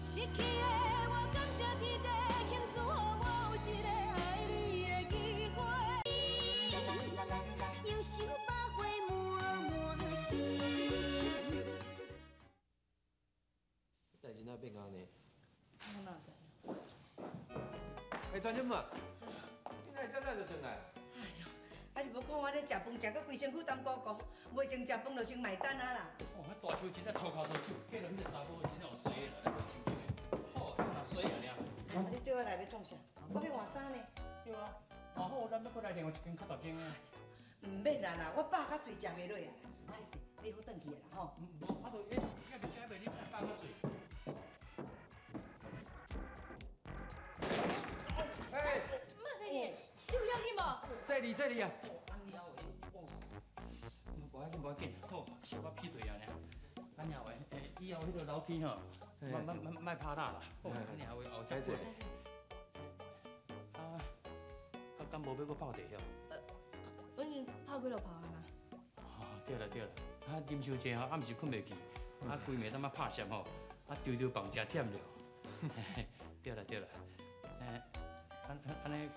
Speaker 2: 失去的我感谢天地，庆赐予我有一个爱你的机会。杨秀百花满满心。
Speaker 11: 代志哪变按呢？
Speaker 1: 我哪知？
Speaker 11: 哎，专家嘛，你哪会早早就转来？
Speaker 1: 哎呦，啊你无看我咧食饭食到规身躯澹糊糊，袂先食饭就先买单啊啦。
Speaker 8: 哦，彼大树真正粗口粗手，见到彼个查某真正有衰的啦，好，若衰啊尔。
Speaker 1: 啊，你叫我来欲创啥？我欲换衫呢。
Speaker 8: 对啊，换好，咱欲阁来另外一间较大间的。
Speaker 1: 毋免啦啦，我饱甲醉食袂落啊。歹势，你好转去啊啦吼。
Speaker 8: 无，啊，就欸，你袂食袂啉，饱甲醉。
Speaker 11: 哎，
Speaker 9: 妈，细弟，你有要紧无？
Speaker 11: 细弟，细弟啊！
Speaker 8: 安尼后话，哦，无要紧，无要紧，好，小可劈腿啊尔。安尼后话，欸，以后彼个楼梯吼，莫莫莫莫拍打啦。好，按呢后话后再过。啊，啊，敢无欲阁泡茶哦？
Speaker 9: 我已经泡几落泡啊啦。
Speaker 8: 哦，对啦对啦，啊，啉伤济吼，暗时睏袂去，啊，规暝踮遐拍摄吼，啊，丢丢饭食忝了。对啦对啦，欸，按呢，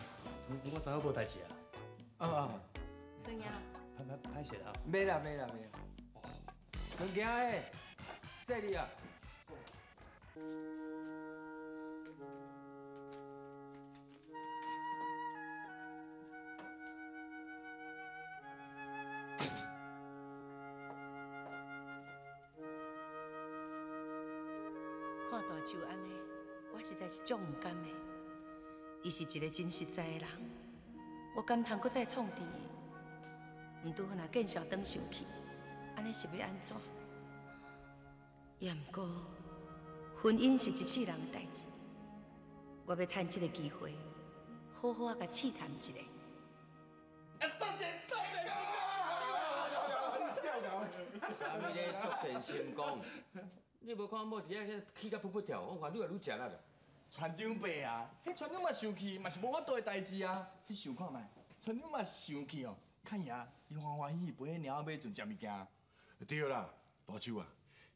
Speaker 8: 我昨昏无代志啊。
Speaker 11: 啊啊。
Speaker 9: 孙仔。
Speaker 8: 歹歹歹势啊。
Speaker 11: 袂啦袂啦袂啦。孙囝的，细弟啊。
Speaker 1: 看大树按呢，我实在是足毋甘的。伊是一个真实在的人，我敢通阁再创治伊？毋拄好若见小长生气，按呢是欲按怎？也毋过，婚姻是一世人的代志，我欲趁这个机会，好好仔共试探一下。
Speaker 4: 啥物咧作战成功？你无看某伫遐气甲噗噗跳，我看愈来愈食力啦。
Speaker 12: 船长伯啊，彼船长嘛生气，嘛是无法度的代志啊。你想看觅，船长嘛生气哦，看伊啊，伊欢欢喜喜陪彼猫仔马船食物件。
Speaker 6: 对啦，大手啊，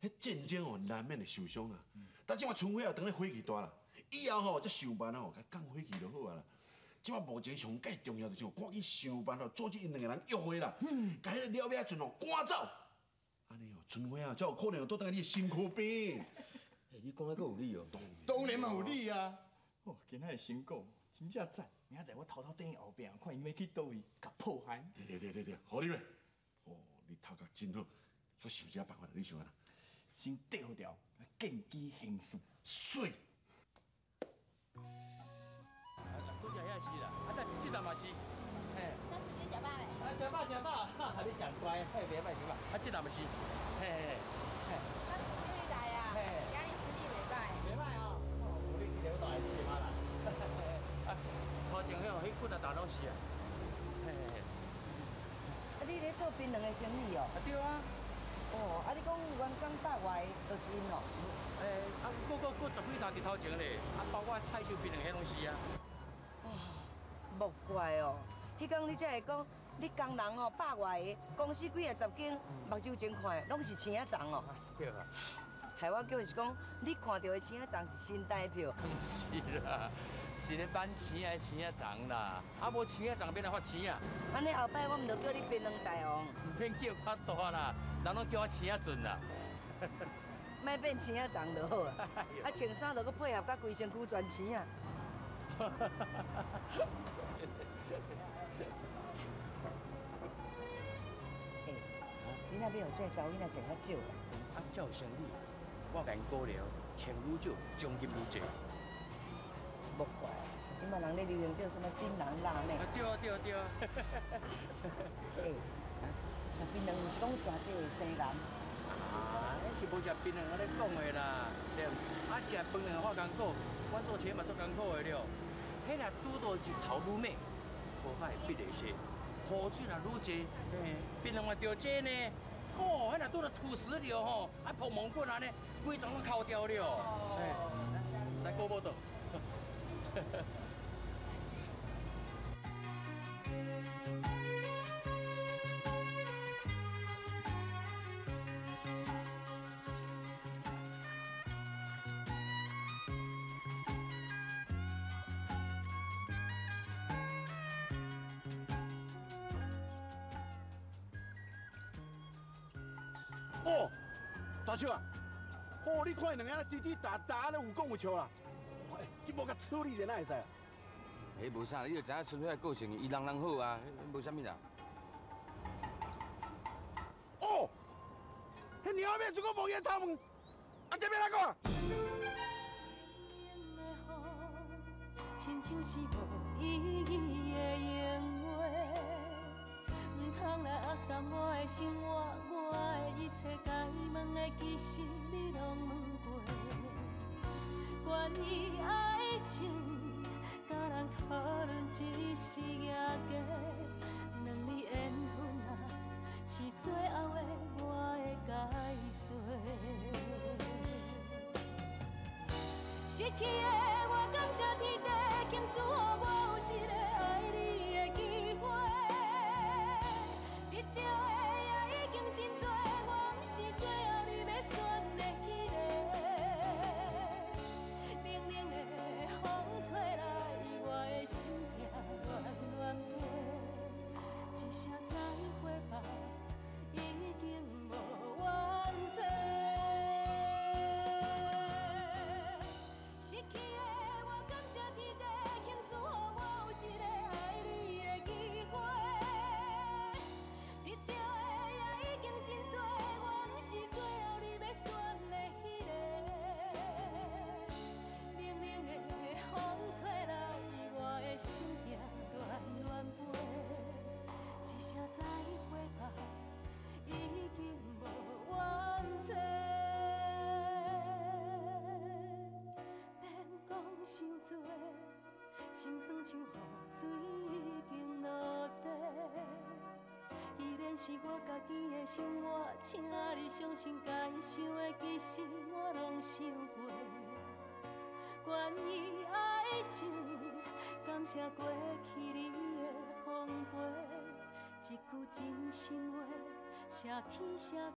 Speaker 6: 彼战争哦，难免会受伤啦。但这马春花也当咧火气大啦，以后吼，这想办法吼，共降火气就好啊啦。这马目前上盖重要就是赶紧想办法阻止𪜶两个人约会啦，共彼个鸟尾仔阵哦赶走。按呢哦，春花啊，才有可能倒转来你的身躯边。
Speaker 4: 欸，你讲的阁有理哦。
Speaker 12: 当然嘛有理啊！哦，今仔的成果真正赞，明仔载我偷偷踮伊后壁，看伊欲去佗位，共破坏。
Speaker 6: 对对对对对，好你袂？哦，你头壳真好，阁想一下办法，你想按怎？
Speaker 12: 先调调，见机行事。
Speaker 6: 媠。
Speaker 8: 拄才遐是啦，啊，但这阵嘛是，嘿。
Speaker 13: 那时间食饱未？
Speaker 8: 啊，食饱食饱，哈，你上乖，嘿，袂歹袂歹。啊，这阵嘛是，嘿嘿嘿。
Speaker 13: 那你来啊？今日身体袂歹。
Speaker 8: 袂歹哦，哦，你记得我大会吃嘛啦。啊，头前迄彼几若大拢是啊，嘿嘿嘿。
Speaker 1: 啊，你咧做槟榔的生意哦？
Speaker 8: 啊，对啊。
Speaker 1: 哦，啊，你讲员工百外就是𪜶哦？
Speaker 8: 欸，啊，阁十几头伫头前咧，啊，包括采收槟榔彼拢是啊。
Speaker 1: 哦，莫怪哦，彼工你才会讲，你工人吼百外个，公司几啊十间，目睭前看的拢是青仔丛哦。
Speaker 8: 对啊。
Speaker 1: 害我叫是讲，你看到的青仔丛是新台票。
Speaker 8: 毋是啦，是咧挽青仔的青仔丛啦，啊无青仔丛欲按怎发青仔？
Speaker 1: 按呢后摆我毋著叫你槟榔大王。
Speaker 8: 毋免叫较大啦，人拢叫我青仔阵啦。
Speaker 1: 莫变青仔丛就好啊，啊穿衫著阁配合甲规身躯全青仔。欸，你那边有这查某囡仔穿较少啊？
Speaker 8: 啊，这有生理，我共𪜶鼓励，穿愈少，奖金愈济。
Speaker 1: 莫怪，这摆人咧流行这啥物槟榔辣妹。
Speaker 8: 啊对啊对啊对啊。
Speaker 1: 欸，食槟榔毋是讲食这会生癌？
Speaker 8: 啊，彼是无食槟榔按呢讲的啦，对。啊，食槟榔发艰苦，阮做车嘛足艰苦的了。彼若拄到日头愈猛，涂骹会变会些，雨水若愈济，嘿，槟榔嘛著这呢。哦，彼若拄到土石流吼，啊碰毛棍按呢，规丛拢抠掉了。嘿，来顾无倒。
Speaker 6: 哦，大叔啊，哦，你看𪜶两个滴滴答答咧有讲有笑啦，欸，这无共处理者哪会使啊？
Speaker 4: 彼无啥，你就知影春花的个性，伊人人好啊，无啥物啦。
Speaker 6: 哦，彼鸟仔这个无伊头毛，啊，这欲按怎讲？
Speaker 2: 亲像是无意义的闲话，毋通来压淡我的生活，我的一切该问的其实你拢问过。关于爱情，佮人讨论只是赢家，两字缘分啊，是最后的我的解说。失去的我感谢天地，倾赐予我有一个爱你的机会。得到的也已经真多，我毋是最后你欲选的彼个。冷冷的风吹来，我的心痛乱乱飞，一声再会吧，已经无完成。失去的我感谢天地，倾赐予我有一个爱你的机会。得到的也已经真多，我毋是最后你欲选的彼个。冷冷的风吹来，我的心痛乱乱飞，一声再会吧，已经无完成。免讲伤多，心酸像雨水已经落地。既然是我家己的生活，请你相信，该想的其实我拢想过。关于爱情，感谢过去你的奉陪，一句真心话，谢天谢